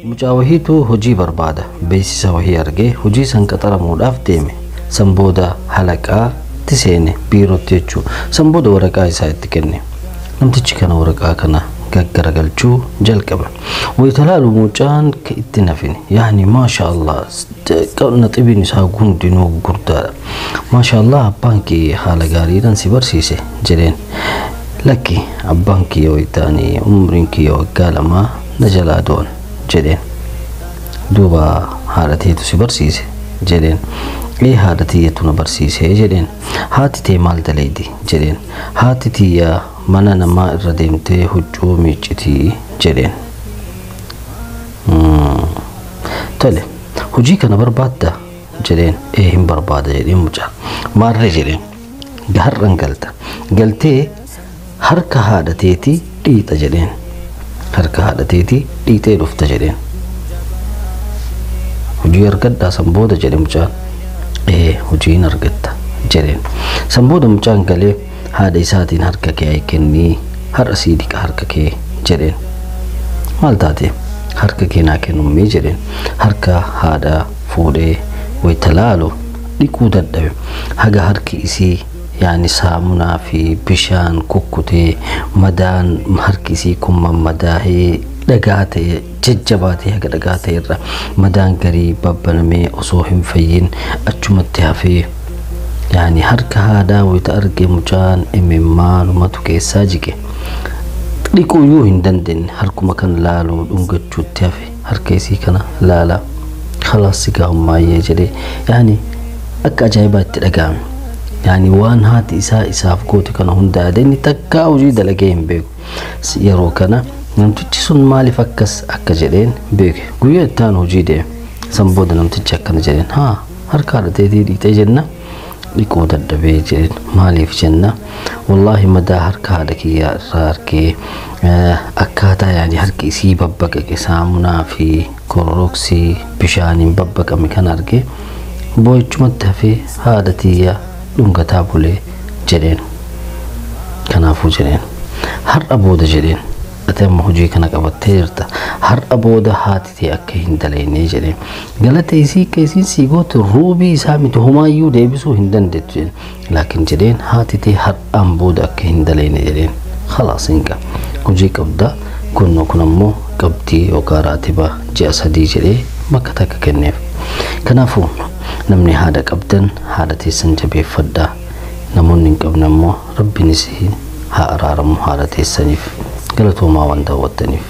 Mucaa wahiitu hojii barbaada. Beeksisa wahii argee hojii san qaxaramuudhaaf deeme. San booda halaqaatti seene, biirootti jechuudha. San booda waraqaa isaa itti kenne. Namtichi kana waraqaa kana gaggaragalchuu jalqabe. Wayita laalu mucaan itti nafine. Yaani maasha Allah, naxibiin isaa hundinuu gurguddaadha. "Maasha Allah, abbaan kee haala gaariidhaan si barsiise," jedheen. "Lakki, abbaan kiyya wayitaanii umriin kiyya waggaa 2 na jalaa du'an," jedheen. "Duuba haadha teetu si barsiise?" jedheen. "Ee, haadha tiyyatu na barsiise," jedheen. "Haati tee maal dalaydi?" jedheen. "Haati tiyya mana namaa irra deemtee huccuu miiccitii," jedheen. "Tole, hojii kana barbaadda?" jedheen. "Ee, hin barbaada," jedheen mucaa. "Maarree," jedheen. "Har'an galta. Galtee harka haadha teetii dhiixa," jedheen. "Harka haadha teetii dhiixee dhufta," jedheen. "Hojii argadhaa san booda?" jedhe mucaan. "Ee, hojiin argatta," jedheen. San booda mucaan galee haadha isaatiin, "Harka kee kennii, har'a sii dhiqa harka kee," jedheen. "Maal taate? Harka kee naa kennummee," jedheen. Harka haadha fuudhee wayita laalu dhiquu dadhabe. Haga harki isii yaani saamunaa fi bishaan kukkutee, madaan harki isii kun mammadaahee dhagaa ta'e, jajjabaatee haga dhagaa ta'e irra madaan garii babbanamee osoo hin fayyin achumatti hafee, yaani harka haadhaa wayita arge mucaan imimmaanumatu keessaa jige. Dhiquuyyuu hin dandeenye. Harkuma kana laaluu dhungachuutti hafe. Harka isii kana laalaa, "Khalaas, si gahummaayyee," jedhee, yaani akka ajaa'ibaa itti dhaga'ame. Yaani waan haati isaa isaaf goote kana hunda yaada, inni takkaa hojii dalagee hin beeku. Yeroo kana namtichi sun maaliif akkas akka jedheen beeke. Guyyaa itti aanu hojii deeme. San booda namtichi akkana jedheen: "Haa, harka haadha teetii dhiqxee jenna?" "Dhiquu dadhabee," jedheen. "Maaliif?" jenna, "Wallaahi, madaa harka haadha kiyyaa irraa argee, akkaataa yaani harki isii babbaqaqe, saamunaa fi kororoksii bishaaniin babbaqame kan argee boo'ichumatti hafee haadha tiyya dhungataa bulee," jedheen. "Kanaafuu," jedheen, "har'a booda," jedheen, "ati amma hojii kana qabattee jirta, har'a booda haati tee akka hin dalaynee," jedheen. "Galata isii akka isiin sii goote ruubii isaa miti, homaayyuu deebisuu hin dandeettu," jedheen. "Laakiin," jedheen, "haati tee har'aan booda akka hin dalayne," jedheen. "Khalaas, hinqa hojii qabda, kun ammoo qabdii yookaan raatiba ji'a 3," jedhee bakka takka kenneef. Kanaafuu namni haadha qabdan haadha teessan jabeeffadhaa. Namoonni hin qabne ammoo Rabbiin isin haa araaramu haadha teessaniif. Galatoomaa waan daawwattaniif.